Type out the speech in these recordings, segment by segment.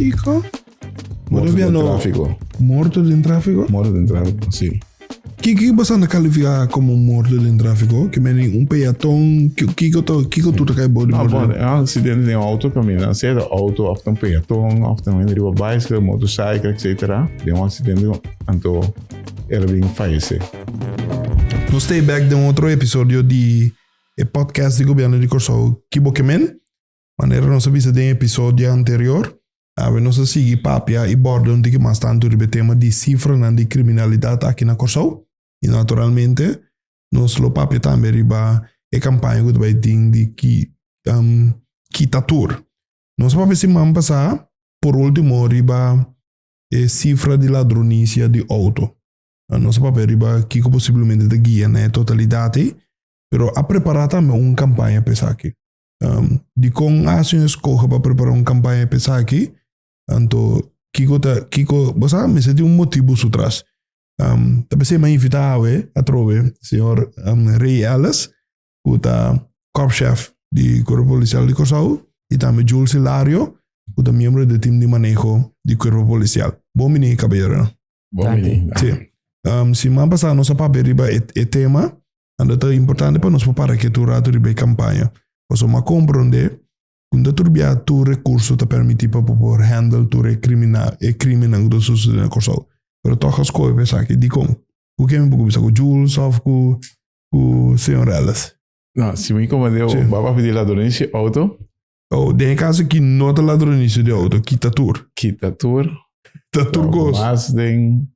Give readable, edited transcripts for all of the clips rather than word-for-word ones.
Kiko? Morto den tráfiko. Morto den tráfiko? Morto den tráfiko, sí. Kiko bo sa kalifiká komo morto den tráfiko? Ke meni un peaton, kiko ta, kiko tur ta kai bou di No, morto? bon, un aksidente den outo kaminda, sea ta outo òf ta un peaton òf ta un hende riba bicycle, motorcycle, etcetera. Den un aksidente anto el a bin fayesé. Nos ta bek den otro episodio di e podcast di Gobièrnu di Kòrsou, Ki Bo Ke Men? Manera nos a bisa den episodio anterior, awe nos a sigui papia i borda un tiki mas tantu riba e tema di sifranan di kriminalidat aki na Kòrsou. I naturalmente nos lo papia tambe riba e kampaña ku ta bai tin di ki kita tur. Nos a papia siman pasá por último riba e sifra di ladronisia di outo. Nos a papia riba kiko posiblemente ta guia na e totalidat ei, pero a prepará tambe un kampaña pa esaki. Um, dikon a hasi un eskohe pa prepará un kampaña pa esaki? Anto, kiko ta, kiko, bo sa, mester tin un motibu su tras. Um, ta p'esei mi a invitá awe atrobe señor um, Ray Ellis, ku ta korpschef di Kuerpo Polisial di Kòrsou, i tambe Jules Hilario, ku ta miembro di e tim di maneho di Kuerpo Polisial. Bon bini, kabayeronan. Bon bini. Sí. Um, siman pasá nos a papia riba e, e tema, Anto ta importante pa nos por para ketu un ratu riba e kampaña. Pasobra mi a komprondé ku no ta tur bia tur rekurso ta permití pa bo por handle tur e kriminal, e krimennan ku ta susedé na Kòrsou. Pero tòg a skohe pa esaki. Dikon? Ku ken mi por kuminsá? Ku Jules òf ku ku señor Ellis? No, si mi komprondé, Sí. bo a papia di ladronisia di outo. Oh, den e kaso aki no ta ladronisia di outo, kita tur. Kita tur. Ta tur kos. Mas den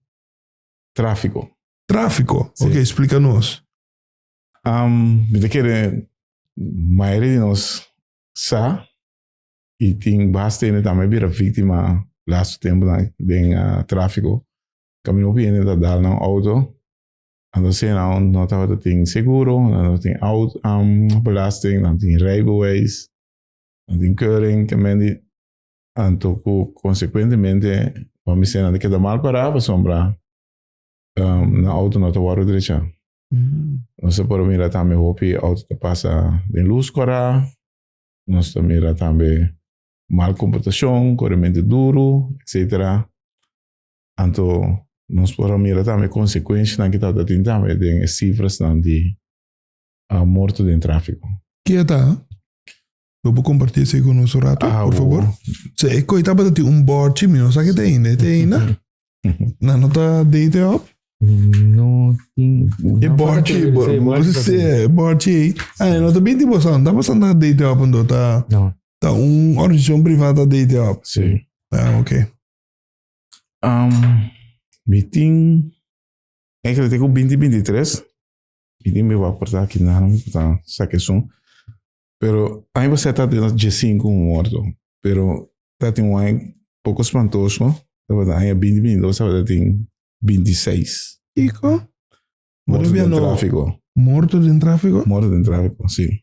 tráfiko. Tráfiko? Sí. Ok, splika nos. Um, mi ta kere mayoria di nos sa i tin basta hende tambe bira víktima laatste temponan den uh, tráfiko. Kaminda hopi hende ta dal nan auto, anto si nan no tabata tin seguro, nan no tin auto, um, belasting, nan tin rijbewijs, nan tin keuring, ke men di, anto ku konsekuentemente, pa mi sê nan ta keda mal pará pasobra um, na auto no ta wòrdu drechá. Nos ta por mira tambe hopi auto ta pasa den luz kòrá. Nos ta mira tambe mal komportashon, korementu duru, etcetera. Anto nos por a mira tambe konsekuenshanan ki tabata tin tambe den e sifrasnan di uh, morto den tráfiko. Ke ta? Bo por kompartí esei ku nos un rato, Ah, por bo. favor? Se e koi tabata tin un bòrchi, mi no sa ke ta ainda. E ta ainda? Nan no ta date op? No tin. E bòrchi, bo, bo, se, e bòrchi ei. Ah, e no ta binti boso, ta boso ta date op, ando ta, No. ta un organisashon privá ta date op. Sí. Ah, ok. Um, mi tin, eigenlijk te ku 2023, mi tin mi wak por ta aki na, mi por ta saka esun. Pero aña pasá ta tin diesinku morto, pero ta tin un aña poko spantoso, tabata aña binti binti dos tabata tin bintiseis. Kiko? Morto den tráfiko. Morto den tráfiko? Morto den tráfiko, si.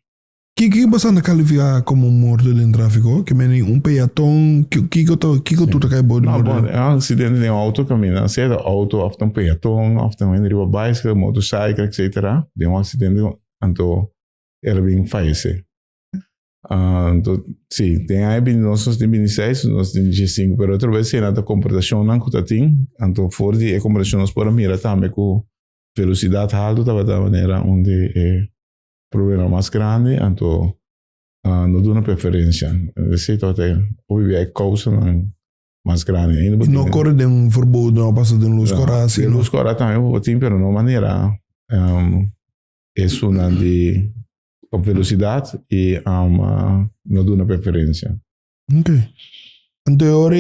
Kiko bo sa kalifiká komo morto den tráfiko? Ke meni un peaton, kiko ta, kiko tur ta kai bou di No, morto bon, e un aksidente den outo kaminda, sea ta outo òf ta un peaton òf ta un hende riba baisikèl, motorcycle, etcetera, den un aksidente anto el a bin fayesé. Anto, sí, den aña binti nos nos tin binti seis, nos tin diesinku, pero otro bes esei nan ta komportashonnan ku ta tin, anto for di e komportashon nos por a mira tambe ku velosidat haltu tabata manera un di e problema mas grandi, anto no duna preferensia. Esei tabata hopi bia e kousanan mas grandi. Ainda bo No tin- kore den un verboden of pasa den lus kòrá asina. Den lus kòrá tambe bo tin, pero no manera Esunnan di op velocidad y no duna preferencia. Ok. Anto e ora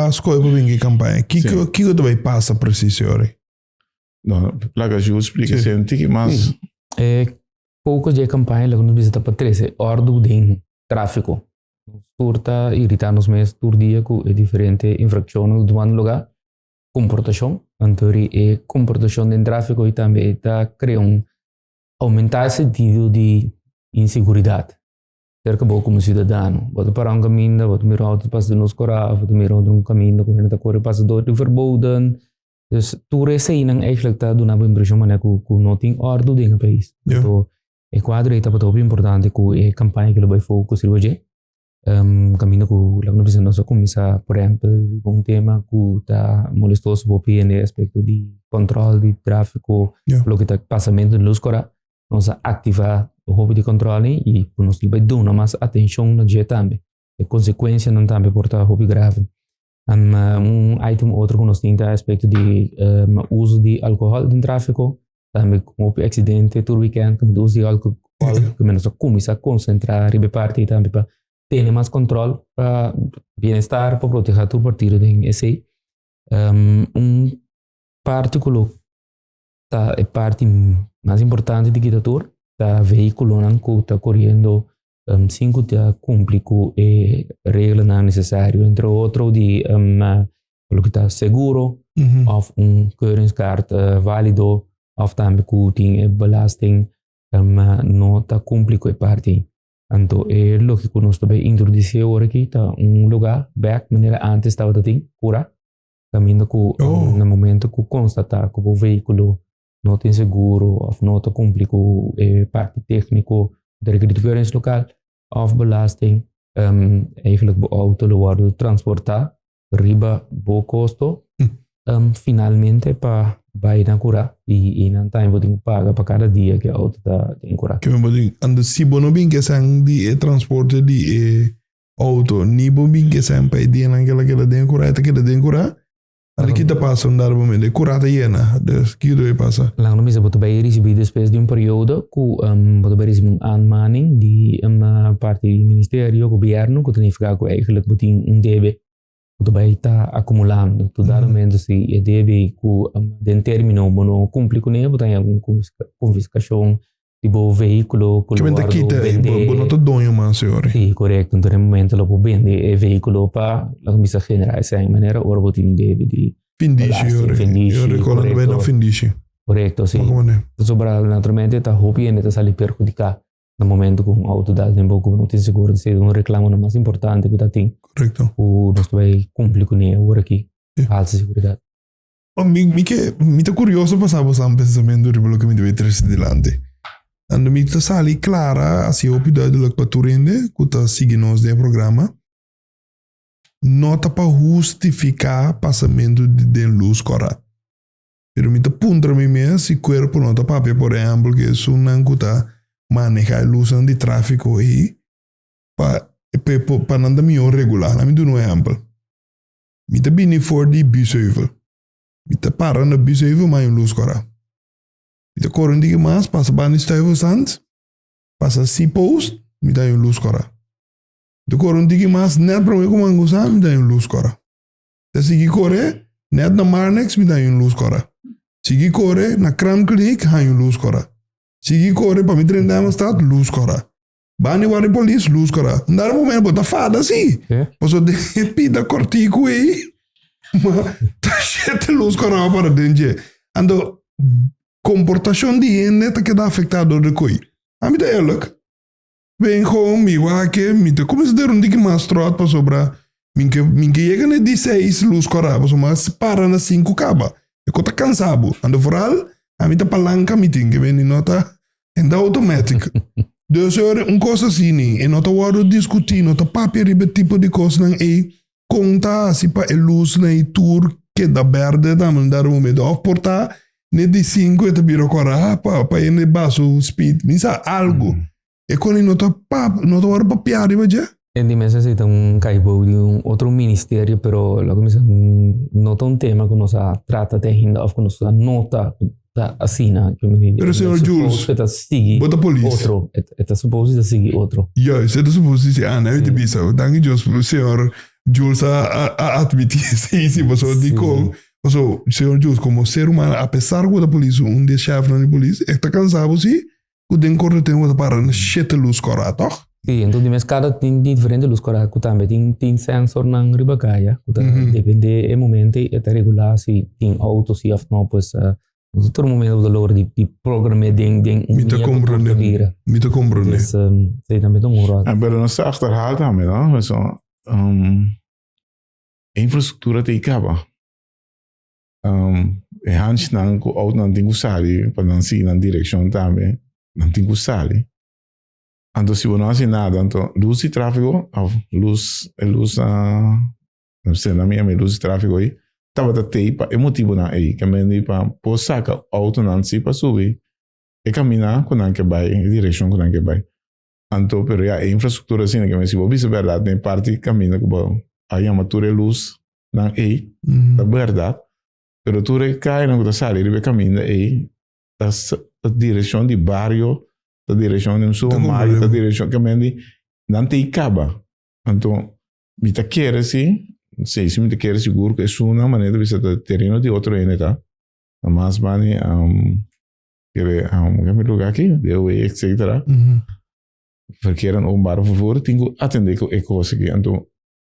a scoge pa bin ki campaña. Kiko, kiko ta bay pasa precies e ora? No, laga Jules splica si un tiki mas. E focus di e campaña loke nos bisa ta pa trece ordu den trafico. Nos tur ta irita nos mes tur dia cu e diferente infraccionnan cu ta tumando lugar. Komportashon, anto ri e komportashon den tráfiko i tambe e ta krea un oumentá e sentido di inseguridat serka bo komo siudadano. Bo ta pará un kaminda, bo ta mira un outo ta pasa den nos korá, bo ta mira un kaminda ku hende ta kore pasa dor di verboden. Dus tur eseinan eigentlik ta duna bo impreshon manera ku ku no tin òrdu den e pais. Anto e kuadro ei tabata hopi importante ku e kampaña ku lo bai focus riba dje. Kaminda ku laga nos bisa nos a kuminsá por ehèmpel riba un tema ku ta molestoso hopi hende aspekto di kòntròl di tráfiko, loke ta pasamentu di lus kòrá. Nos a aktivá hopi di kòntròl ei i ku nos lo bai duna mas atenshon na dje tambe. E konsekuensianan tambe por ta hopi grave. Un item otro ku nos tin ta aspekto di uso di alkohòl den tráfiko. Tambe hopi aksidente tur wikènt ku uso di alkohòl ku nos a kuminsá konsentrá riba e parti ei tambe pa tene mas kòntròl pa bienestar pa protehá tur partido den esei. Un parti ku lo ta e parti mas importante di kita tur ta vehíkulonan ku ta koriendo sin ku ta kumpli ku e reglanan nesesario entre otro di loke ta seguro òf un keuringskaart válido òf tambe ku tin e belasting no ta kumpli ku e parti. Anto e loke ku nos ta bai introdusí awor aki ta un lugá bèk manera ántes tabata tin kura kaminda ku na momento ku konstatá ku bo vehíkulo no tin seguro òf no ta kumpli ku e parti tékniko di rekerí keuringslokaal òf belasting eigenlijk bo outo lo wòrdu transportá riba bo kosto finalmente pa bai na kurá i nan tambe bo tin ku paga pa kada dia ku e outo ta den kurá. Ke men bo tin, anto si bo no bin ke esnan di e transporte di e outo ni bo bin ke esnan pa e dianan ke la keda den kurá e ta keda den kurá Anto ki ta pasa un dado momento? E kura ta yena, dus ki debe pasa? Laga nos bisa bo ta bai risibí despues di un periodo ku bo ta bai risibí un aanmaning di parti di ministerio, gobierno, ku ta nifiká ku eigenlijk bo tin un debe ku ta bai ta akumulando. Tur dado momento si e debe ku den término bo no kumpli kuné bo ta haña un konfiskashon di bo vehíkulo ku lo wòrdu bende. Bo no ta doño mas e ora. Sí, korekto. Enton e momento lo por bende e vehíkulo pa lo kuminsá generá esei manera ora bo tin debe di Findishi e ora. Findishi, E ora korekto. Bai na findishi. Korekto, sí. Pasobra naturalmente ta hopi hende ta sali perhudiká na momento ku un outo dal den bo ku bo no tin seguro. Esei ta un reklamonan mas importante ku ta tin. Korekto. Ku nos ta bai kumpli kuné ora aki. Halsa seguridat. Oh, mi, mi ke, mi ta curioso pa sa bosan pensamentu riba loke mi debe trese dilanti. Ando mi ta sali clara, asi hopi duidelijk pa tur hende ku ta sigui nos den e programa. No ta pa hustifiká pasamentu di den lus kòrá. Pero mi ta puntra mi mes si kuerpo no ta papia, por ehèmpel, ku esunnan ku ta manehá e lusnan di tráfiko ei, pa, pa, pa nan ta mihó regulá. Laat mi duna un ehèmpel. Mi ta bini for di Busheuvel. Mi ta para na Busheuvel ma hay un lus kora. Mi ta kore un tiki mas, pasa banda di Stuyvesant, pasa Seapost, mi ta hay un lus kora. Mi ta kore un tiki mas, net prome ku Mangusa, mi ta hay un lus kora. Ta sigui kore, net na Marnix, mi ta hay un lus kora. Sigui kore, na Kraamkliniek, hay un lus kora. Sigui kore, pa mi drenta Emmastad, lus kora. Bani warda polis, luz kora. Un dado momento bo ta fada si. Paso den e pida kortiku ei, ma ta shete luz kora para den dje. Anto, komportashon di hende ta keda afektá dor di koi. Ami ta eerlijk. Ben gewoon mi wak mi ta kuminsá dera un tiki mas tròt pasobra mi ke mi ke yega na e di seis luz kora pasobra mi a para na sinku kaba. E kos ta kansa bo. Anto vooral ami ta palanka mi tin ke bini no ta En ta automatic. Dus ora un kos asini, e no ta wòrdu diskutí, no ta papia riba e tipo di kosnan ei, kon ta hasi pa e lusnan ei tur keda bèrdè tambe un dado momento. Òf por ta ne di sinku e ta bira kòrá pa pa hende baha su speed. Mi sa algu. E kon ei no ta pap, no ta wòrdu papiá riba dje. E di mes esei ta un kai bou di un otro ministerio, pero loke mi sa no ta un tema ku nos a trata te ainda òf ku nos a nota ku ta asina. Pero señor Jules, E ta sigui bo ta polis. otro, e ta suppose di ta sigui otro. Juist, e ta suppose di si, ah, mi ta bisa, danki Dios, señor Jules a a admití esei, si, pasobra dikon, pasobra señor Jules komo ser humano, apesar ku bo ta polis, un di e shèfnan di polis, e ta kansa bo si, Ku den korte tempu ta para na shete lus kòrá, tòg? Sí, enton di mes kada tin diferente lus kòrá ku tambe tin tin sensornan riba kaya ku ta depende e momento e ta regulá si tin outo si òf no pues no ta tur momento bo ta logra di di program'é den den un Mi ta dia ku tur ta komprendé, bira. mi ta komprendé. Pues esei tambe ta un ròt. Ah, pero nos ta achterhaal tambe, no? Pasobra e infrastruktura ta ei kaba. E hanchinan ku outonan tin ku sali pa nan sigui nan direkshon tambe, nan tin ku sali. Anto si bo no hasi nada, anto lus di tráfiko òf lus e lus no sé, na mi yama e lus di tráfiko ei, tabata tei pa e motibunan ei, ke men di pa por saka outonan si pa subi e kaminda ku nan ke bai, e direkshon ku nan ke bai. Anto, pero ya, e infrastruktura asina ke men si bo bisa bèrdat den e parti kaminda ku bo a yama tur e lusnan ei, ta bèrdat, pero tur e kayanan ku ta sali riba e kaminda ei ta direkshon di bario, ta direkshon di un supermarket, ta direkshon ke men di nan ta i kaba. Anto mi ta kere si, si, si mi ta kere sigur ku esunnan manera ta bisa ta tereno di otro hende ta, ta mas bani kere ke mi luga aki, DOW etcetera, verkeer en openbaar vervoer tin ku atende ku e kos aki. Anto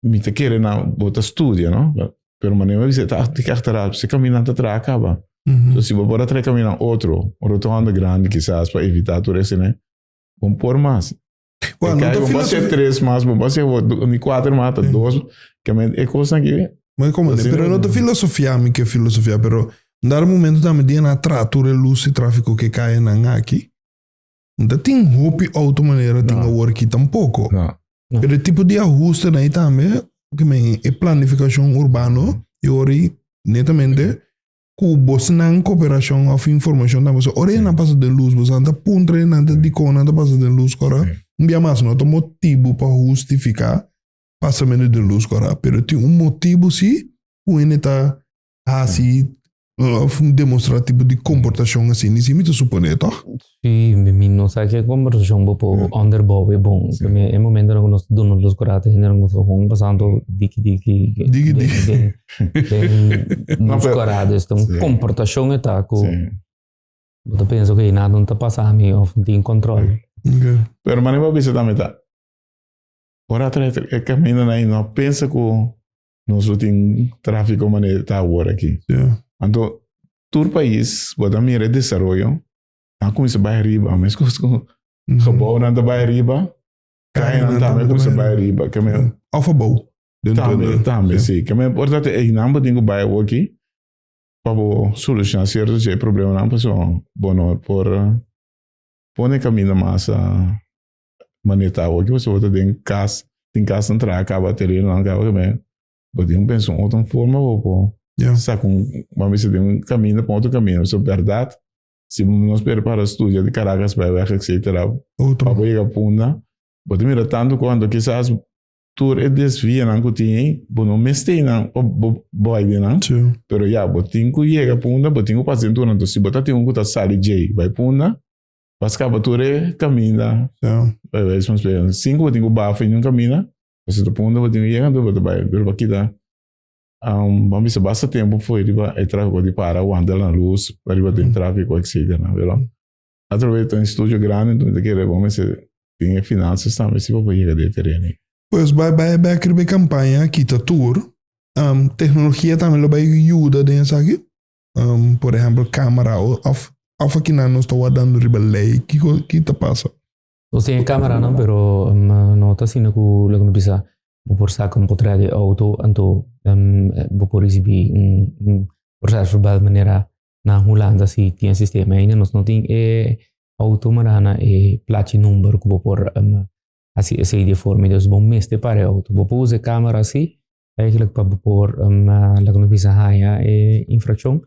mi ta kere nan bo ta studia no, pero manera mi a bisa ta dik achteraf, si kaminda ta traha kaba. So si bo por a traha kaminda otro, un rotonde grandi kisas pa evita tur esei, bo por mas. Bueno, no ta filosofia. Bo hacer tres mas, bo hacer ni cuatro mas, ta dos. Que men, e cosa aquí. Maar como, pero no ta filosofia mi ke filosofia, pero dar momento tambe dia na tra tur e luz di tráfico ke cae nan aki. No ta tin hopi auto manera tin awor aki tampoco. No. Pero e tipo di ahuste nan tambe, ke men, e planificacion urbano, e ori netamente ku bosnan koperashon òf informashon ta pasobra ora nan pasa den lus boso nan ta puntra e nan ta dikon nan ta pasa den lus kòrda un bia mas no ta motibu pa hustifiká pasamentu den lus kòrda pero tin un motibu si ku hende ta hasi òf demostrá tipo di komportashon asina si mi ta suponé tòg. Sí, mi no sa ke kombersashon bo por onderbouw e bon. Sí. Mi e momentonan ku nos ta duna los kurata hendenan ku ta gewoon pasando diki diki Diki diki. den den No, nos pero- kurá. Dus ta un Sí. komportashon e ta ku Sí. bo ta pensa oké nada no ta pasa mi òf no tin kòntròl. Okay. Pero manera bo a bisa tambe ta, ora trae e kamindanan ei no a pensa ku nos lo tin tráfiko manera ta awor aki. Sí. Anto tur pais bo ta mira e desaroyo Nan kuminsá bai riba, meskos ku gebouwnan ta bai riba, kayanan tambe kuminsá bai riba. Ke men Of abou. Tambe, tambe, si. Ke men por ta einan bo tin ku bai awoki pa bo solushoná sierto dje problemanan pasobra bo no por pone kaminda mas manera ta awoki pasobra bo ta den kas, tin kasnan traha kaba, terenonan kaba, ke men bo tin ku pensa un otro forma bo por saka un, bo a bisa den un kaminda pa un otro kaminda. Pasobra bèrdat Si nos pere para studia di Caracas bai weg etcetera Otro. pa bo yega Punda bo ta mira tantu cuanto kisas tur e desvianan cu tin ey bo no mester eynan pa bo bai den nan Sí. pero ya bo tin cu yega Punda bo tin cu pasa den tur nan si bo ta tin un cu ta sali djey bai Punda bo a scapa tur e caminda Sí. bij wijze van spreken sin cu bo tin cu bafa den un caminda pasobra Punda bo tin cu yega anto bo ta bai pero pa kita Bo a bisa basta tempu fo'i riba e tráfiko di para wanta na lus riba den tráfiko etcetera pero atrobe ta un estudio grandi enton mi ta kere bo mester tin e finansas tambe si pa por yega den e tereno ei. Pues bai bai bek riba e kampaña kita tur teknologia tambe lo bai yuda den esaki? Por ehempel kamera of of akinan nos ta wardando riba lei kiko ki ta pasa? Nos tin e kameranan pero no ta asina ku loke mi bisa Bo por saka un potrèt di e outo, anto bo por risibí un prosèsverbal manera na Hulanda si tin e sistema ainda. Nos no tin e outo mará na e plachi number ku bo por hasi esei di e forma. Dus bo mester para e outo. Bo por usa e kamera si, eigenlijk pa bo por laga nos bisa haña e infrakshon,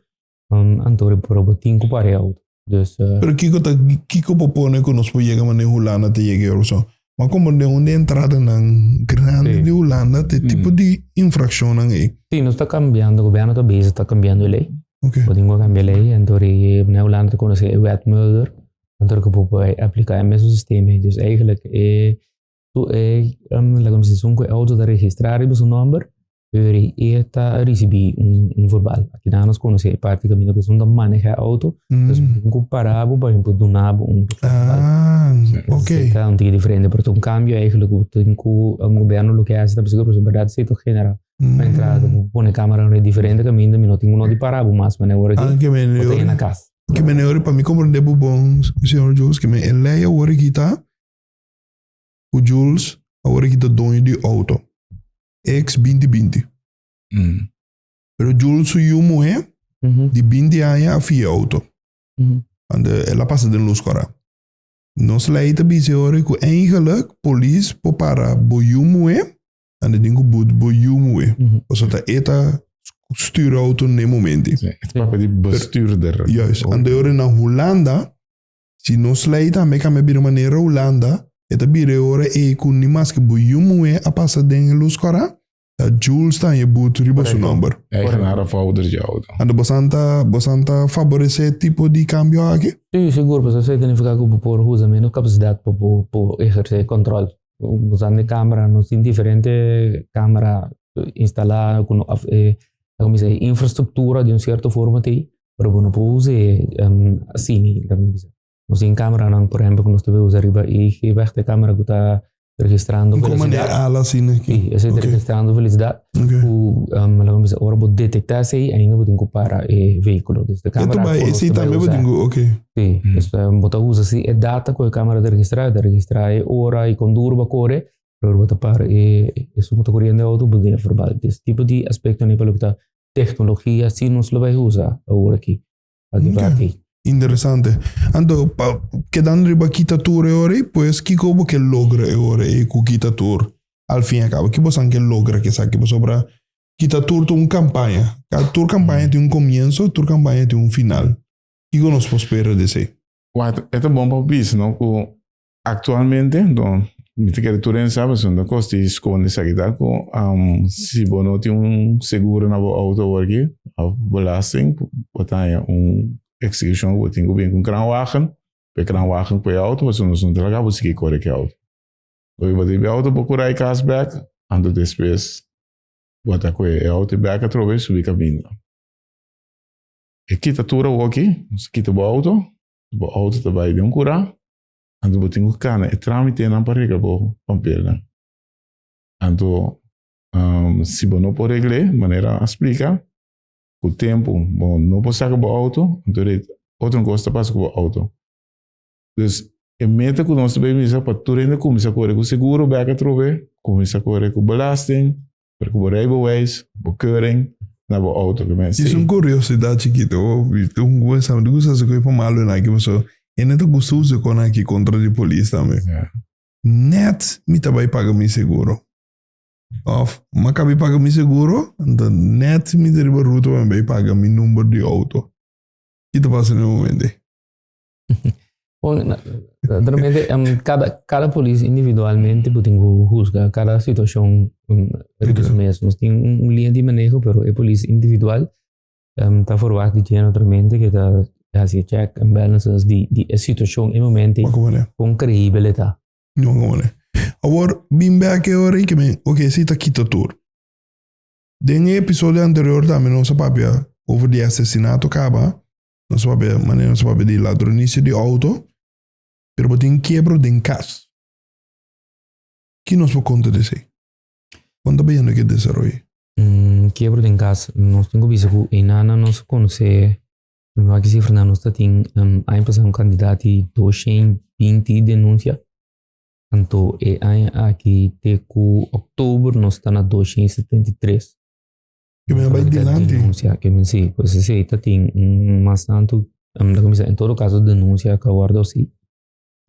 anto pero bo tin ku para e outo. Dus. Pero kiko ta kiko bo pone ku nos por yega manera Hulanda ta yega e ora? Ma como den un di entradanan grandi di Hulanda ta e tipo di infraccionnan ei. Sí, nos ta cambiando, gobierno ta bezig ta cambiando e ley. Ok. Bo tin cu cambia e ley, anto ri na Hulanda ta conoce e wet Mulder, anto cu bo por aplica e mesun sistema ei. Dus eigenlijk e, e, laga mi bisa, esun cu e auto ta registra riba su nomber, Uri e ta risibí un un verbal. Akinan nos konosé e parti kaminda ku esun ta manehá e outo. Dus bo tin ku pará bo pa por duna bo un verbal. Ah, ok. Esei ta un tiki diferente, pero ta un kambio eigenlijk ku tin ku gobièrnu loke hasi ta bisa ku pasobra bèrdat esei ta genera un entrada. Bo pone kamera na diferente kaminda, mi no tin ku no di pará bo mas, manera ora Ah, ke men bo ta yena kas. Ke men ora pa mi komprendé bo bon, señor Jules, ke men e lei awor aki ta ku Jules awor aki ta doño di outo. Ex binti binti. Pero Jules su yu muhé di binti aña a fia auto. Ande el a pasa den luz kora. Nos lei ta bisa e ora ku eigenlijk polis por para bo yu muhé, anda tin ku but bo yu muhé. Pasobra ta e ta stuur auto n'e momento. Sí, e ta papia di bestuurder. Juist. Anda e ora na Hulanda, si nos lei tambe kambia bira manera Hulanda, e ta bira e ora ei ku ni maske bo yu muhé a pasa den e lus kòrá, Ta Jules ta haña but riba su nomber. Eigenaar of ouder dje auto. Anto bosan ta bosan ta faboresé tipo di kambio aki? Sí, sigur, pasobra esei ta nifiká ku bo por usa ménos kapasidat pa bo por ehersé kòntròl. Usando e kámara, nos tin diferente kámara instalá ku no òf e laga mi bisa e infrastruktura di un sierto forma ta ei, pero bo no por us'é asina, laga mi bisa. Nos tin cameranan, por ehempel, ku nos ta bay usa riba IG weg, ta e camera ku ta registrando Como velocidad. manera ala asina aki? Sí, esei ta Ok. registrando velocidad. Ok. Ku, um, laga mi bisa, ora bo detektá esei, ainda bo tin ku para e vehíkulo. Dus de E tu camera bai, ku nos esei ta bay tambe bo usa. tin ku, ok. Sí, dus, um, bo ta usa si e data ku e camera ta registrá, e ta registrá e ora i kon duru bo a kore, pero ora bo ta para e esun ku ta koriendo e outo, bo tin e verbal. Dus tipo di aspektonan pa loke ta teknologia, si nos lo bai usa awor aki. Aki pa aki. Interesante. Anto, pa, kedando riba kita tur e ora ei, pues kiko bo ke logra e ora ei ku kita tur? Al fin y al cabo, ki bosan ke logra ku esaki? Pasobra kita tur ta un kampaña. Ka tur kampaña tin un komienso, tur kampaña tin un final. Kiko nos por spera di esei? Wak, e ta bon pa bisa no ku Actualmente, no, mi ta kere tur hende sa, pasobra no ta kos di skonde esaki ta ku si bo no tin un seguro na bo auto awor aki, of belasting, bo ta haña un eksekushon ku bo tin ku bin ku un kranwagen, pa e kranwagen ku e auto, pasobra nos no ta laga bo sigui kore ku e auto. Bo ta riba e auto bo ku rai kas bek, anto despues bo ta kue e auto bek atrobe i subi kaminda. E kita tur awor aki, nos ta kita bo auto, bo auto ta bai den un kura, anto bo tin ku kana e tramitenan pa regla bo papelnan. Anto si bo no por regl'é manera a splika, ku tempu bo no por saka bo auto, anto otro kos ta pasa ku bo auto. Dus e meta ku nos ta bay bisa pa tur hende kuminsá kore ku seguro bek atrobe, kuminsá kore ku belasting, Pero ku bo rijbewijs, bo keuring na bo auto ke men Is un curiosidad chikito, un gusta, mi gusta haci koe pa malo en aki, paso hende ta gusta usa kon aki kontra di polis tambe. Net mi ta bai paga mi seguro. Of mi a kabi paga mi seguro, anto net mi ta riba ruta pa mi bai paga mi number di auto. Ki ta pasa na e momento ei? Bon, naturalmente, cada, cada polis individualmente bo tin ku husga cada situacion riba su mes. Nos tin un linea di maneho, pero e polis individual ta verwacht di dje naturalmente ke ta hasi e check and balances di di e situacion e momento kon creibel e ta. No komane. Awor, bin bek e ora ei ke men, oke, si ta kita tur. Den e episodio anterior tambe nos a papia over di asesinato kaba. Nos papia, manera nos papia di ladronicia di auto, pero bo tin kiebro den cas. Ki nos por conta di esey? Con ta bayendo ki desaroyo? Mm, kiebro den cas, nos tin cu bisa cu einana nos conoce, mi wak e cifranan, nos ta tin um, aña pasa un cantidad di 220 denuncia. Anto e aña aki te cu oktober nos ta na 273. Que men bai dilanti. Denuncia, que men sí, pues esei ta tin un mas tanto, um, la bisa, en todo caso denuncia ka wordo sí.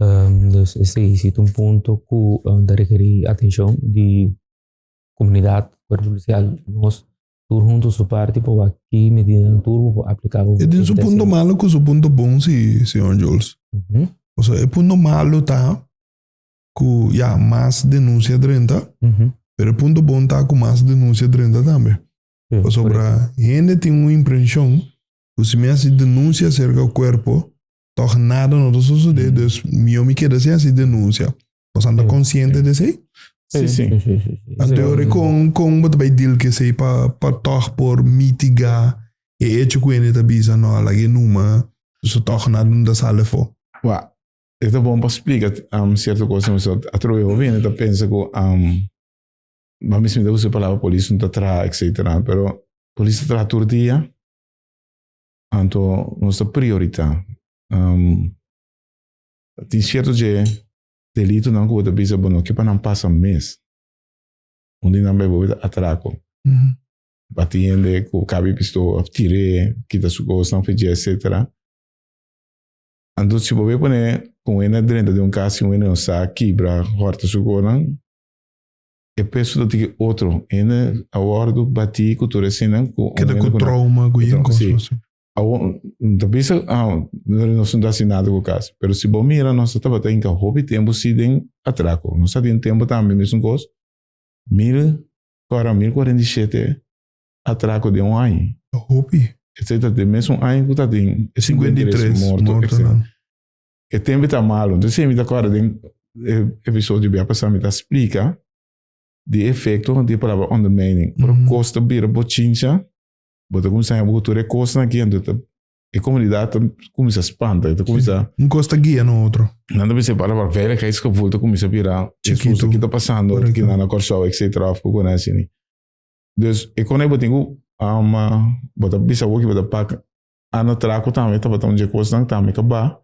Um, dus esei sí ta un punto ku um, ta rekerí atencion di comunidad, cuerpo policial, nos tur hunto su parti pa wak ki medidanan tur bo por aplica pa E tin su evita punto esei. malo ku su punto bon sí, señor Jules. Mhm, Osea, e punto malo ta ku ya mas denuncia drenta, mhm. pero e punto bon ta ku mas denuncia drenta tambe. Sí, Pasobra hende tin un impresion ku si mi hasi denuncia acerca cuerpo, toch nada no ta sosode, dus mihó mi keda sin hasi denuncia. Nos anda Sí, consciente de esei? Sí, sí. Sí, sí, sí, sí. Anto ora kon kon bo ta bai deal ku esei pa pa toch por mitiga e hecho ku hende ta bisa no laga e numa, so toch nada no ta sali afó. Wa, E ta bon pa splika sierto kosnan pasobra atrobe hopi hende ta pensa ku bo mismo ta usa e palabra polis no ta traha etcetera pero polis ta traha tur dia anto nos ta priorita tin sierto dje delitonan ku bo ta bisa bo no ke pa nan pasa mes un di nan bai bo ta atrako bati hende ku kabi pistola tir'e kita su kosnan fidje etcetera. Anto si bo bay pone. Ku un hende a drenta den un kas i un hende no sa kibra hòrta su konan, e peso ta tiki otro. Hende a wòrdu batí ku tur eseinan ku un Keda hende ku ku no trauma, ku yen kos Sí. así. Awor, no ta bisa nos no ta hasi nada ku kas, pero si bo mira nos ta tabata hinka hopi tempu si den atrako. Nos ta tin tempu tambe mesun kos, mil kora 1047 atrako den un aña. Hopi. Esei ta den mesun aña ku ta tin e 53 morto. Mortonan. E tempu ta malo. Entonces mi ta kòrda den e episodio bia pasá mi ta splika di e efekto di e palabra ondermijning. Ora kos ta bira bochincha, bo ta kuminsá haña bo ku tur e kosnan aki, anto ta e komunidat ta kuminsá spanta, e ta kuminsá. Un kos ta guia na otro. Nan ta bisa e palabra veiligheidsgevoel ta kuminsá bira Chikitu. Ki ta pasando Korekto. aki na Kòrsou etcetera òf ku kos asina. Dus e kon ei bo tin ku bo ta bisa awor ki bo ta pak Ana traku tambe tabata un dje kosnan tambe ka ba.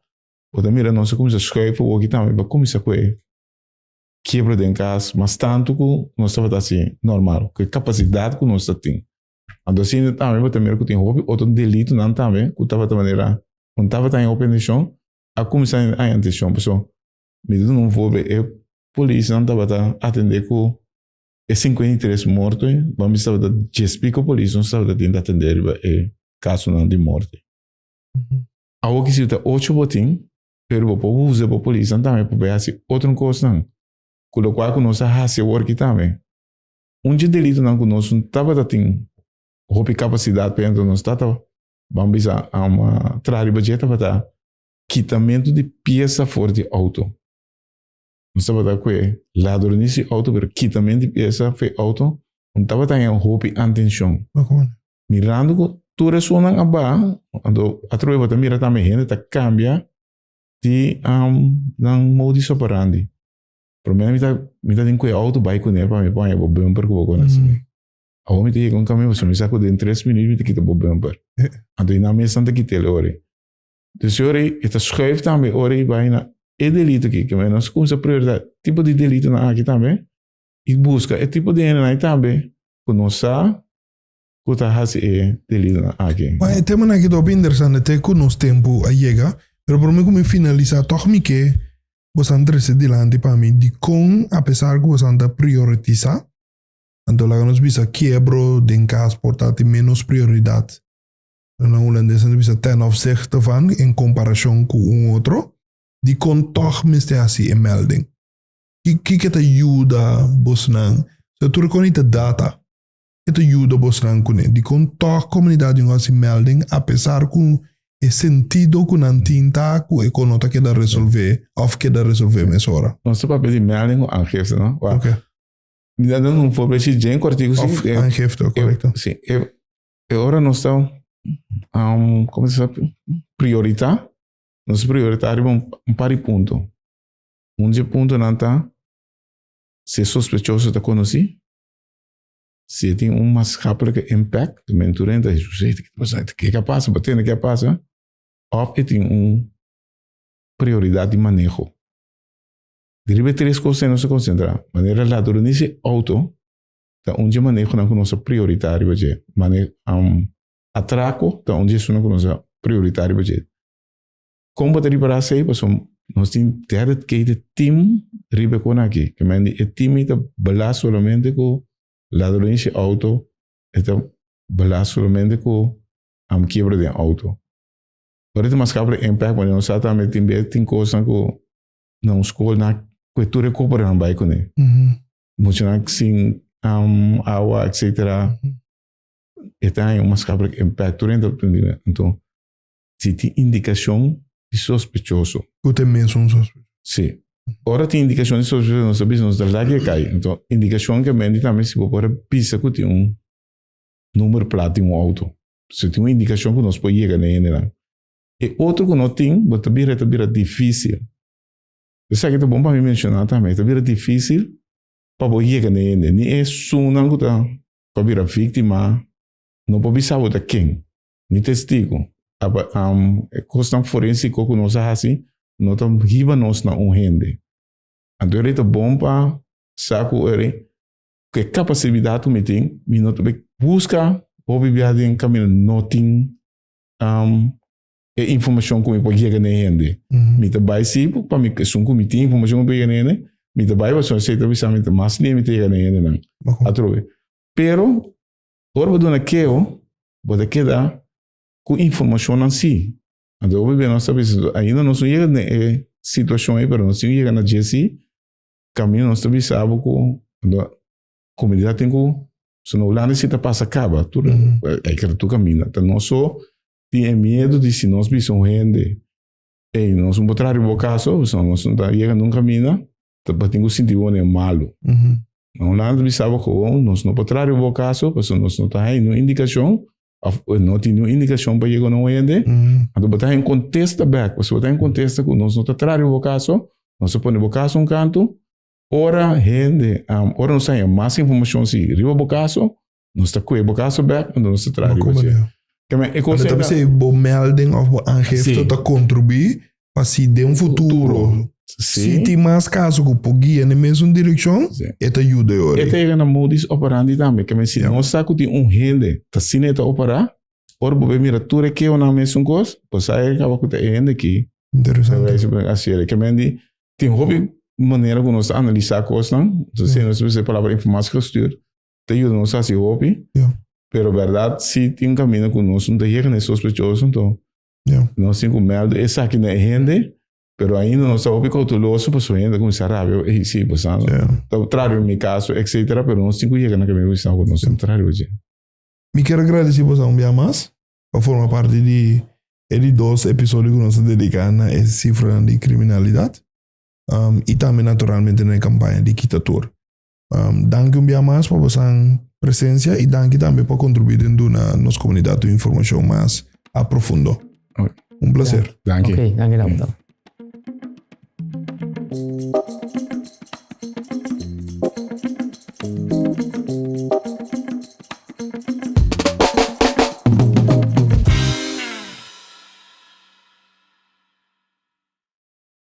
Bo ta mira nos a kuminsá schuif awoki tambe bo a kuminsá ku e kiebro den kas mas tantu ku nos tabata hasi normal, ku e kapasidat ku nos ta tin. Anto asina tambe bo ta mira ku tin hopi otro delitonan tambe ku tabata manera ku no tabata haña hopi atenshon a kuminsá haña atenshon. Pasobra mi ta duna un voorbeeld, e polisnan tabata atendé ku E 53 morto ei, bo a mester tabata djes piko polis nos tabata tin ta atendé riba e kasonan di morte. Awor ki si ta ocho bo tin, pero bo por usa bo polisnan tambe pa bai hasi otro kosnan, ku lokual ku nos a hasi awor aki tambe. Un dje delitonan ku nos no tabata tin hopi kapasidat pa entra nos tata, ban bisa, traha riba dje tabata kitamentu di piesa for di outo. Nos tabata kue ladronis di auto, pero kitament di piesa fe auto, no tabata haña hopi antenshon. Mirando ku tur esunnan a baha, anto atrobe bo ta mira tambe hende ta kambia di nan modus operandi. Promé mi ta mi ta tin kue auto bai kuné pa mi por haña bo bumper ku bo konosé. Awor mi ta yega un kaminda pasobra mi sa ku den tres minüt mi ta kita bo bumper. Anto i nan mes nan ta kit'el ora. Dus ora e ta schuif tambe ora e bai na e delito aki, ke nos kumsa prioridad tipo di delitonan aki tambe i buska e tipo di hendenan tambe ku nos sa ku ta hasi e delitonan aki. Ma e temanan aki ta hopi interesante te ku nos tempu a yega, pero prome ku mi finalisa tòg mi ke bosan trese dilanti pa mi dikon apesar ku bosan ta prioritisa, anto laga nos bisa kiebro den kas por ta tin menos prioridat. Na hulandes nan ta bisa ten opzichte van, en komparashon ku un otro, dikon tòg mester hasi e melding? Kiko ta yuda bosnan? So tur e kos ta data. Ke ta yuda bosnan kuné? Dikon tòg komunidat tin ku hasi melding apesar ku e sentido ku nan tin ta ku e kos no ta keda resolvé òf keda resolvé mesora? Nos ta papia di melding ku aangifte, no? Oké. Mi ta duna un voorbeeld si djen kòrtiku si. Òf aangifte, korekto. Si. E ora nos ta, como se sa, prioritá, nos prioritá riba un par di punto. Un di e puntonan ta si e sospechoso ta konosí, si e tin un maatschappelijke impact, men tur hende ta di, ki ta pasa, ke a pasa, bo tende ke a pasa, òf e tin un prioridat di maneho. Di riba e tres kos ei nos ta konsentrá, manera ladronisia di outo, ta un dje manehonan ku nos a prioritá riba dje. Mane atrako ta un dje esunnan ku nos a prioritá riba dje. Kon bo ta ripará esei? Pasobra nos tin dedicated team riba e kona aki. Ke men di e team ei ta bala solamente ku ladronisia outo, e ta bala solamente ku kiebra den outo. Ora ta maskapel e impact, pasobra nos sa tambe tin bes tin kosnan ku na un skol nan ku e tur e koponan bai kuné. Muchanan sin awa etcetera e ta haña un maatschappelijk impact tur hende ta pretende anto si tin indicacion di sospechoso. Ku ta e mesun sospechoso. Si ora tin indicacion di sospechoso nos ta bisa nos ta laga e kai anto indicacion ke mende tambe si bo por a bisa ku tin un number plat di un auto si tin un indicacion ku nos por yega na e hendenan e otro ku no tin bo ta bira e ta bira dificil. Esaki ta bon pa mi menshoná tambe. E ta bira difísil pa bo yega na e hende. Ni esunnan ku ta ku a bira víktima no por bisa bo ta ken, ni testigu. E kosnan forénsiko ku nos a hasi no ta hiba nos na un hende. Anto eri ta bon pa sa ku eri ku e kapasidat ku mi tin, mi no ta bai buska hopi biaha den kaminda no tin. e informashon ku mi por yega na e hende. Mi ta bai si pa mi esun ku mi tin informashon ku mi por yega na e hende, mi ta bai pasobra esei ta bisa mi ta mas lie mi ta yega na e hendenan atrobe. Pero ora bo duna keho, bo ta keda ku informashonnan si. Anto hopi bia nos ta bisa, ainda nos no yega na e situashon ei, pero nos tin ku yega na dje si, kaminda nos ta bisa bo ku komunidat tin ku, so na Hulanda si ta pasa kaba, tur ei keda tur kaminda. Ta nos so tin e miedu di si nos bisa un hende, ey, nos no por traha riba bo kaso, pasobra nos no ta yega nun kaminda, ta bo tin ku sinti bo manera malu. Na Hulanda ta bisa bo gewoon, nos no por traha riba bo kaso, pasobra nos no ta haña niun indikashon, òf no tin niun indikashon pa yega na un hende. Anto bo ta haña un kontesta bèk, pasobra bo ta haña un kontesta ku nos no ta traha riba bo kaso, nos ta pone bo kaso un kantu, ora hende, ora nos haña mas informashon si riba bo kaso, Nos ta kue bo kaso bek, anto nos ta traha riba dje. Keme, e kos ei ta. Bo melding of bo aangifte ta kontribuí pa si den futuro si tin mas kaso ku por guia na e mesun direkshon, e ta yuda e ora ei. E ta yega na modus operandi tambe. Keme, si nos sa ku tin un hende ta asina e ta operá, ora bo bai mira tur e kehonan mesun kos, bo sa e kaba ku ta e hende aki. Interesante. Así e. Keme di tin hopi manera ku nos ta analisá kosnan. Si nos bisa e palabra informatiegestuurd, ta yuda nos hasi hopi. Ja. Pero berdad si tin un camino cu nos no ta yega na e sospechoso, enton Ja. nos tin cu meldo esaki na e hende, pero ainda nos ta hopi cauteloso pasobra hende ta cuminsa rabia, ey si, bo sa, Ja. ta traha riba mi caso, etcetera, pero nos tin cu yega na camino cu sa cu nos no traha riba dje. Mi kier a gradeci boso un bia mas pa forma parti di e di dos episodio cu nos ta dedica na e cifranan di criminalidad, um, y tambe naturalmente na e campaña di Kita Tur. Um, danki un bia mas pa bosan presencia y danki tambe pa contribuir den duna nos comunidad un informacion mas a profundo. Ok. Un placer. Danki. Ok, danki, danki.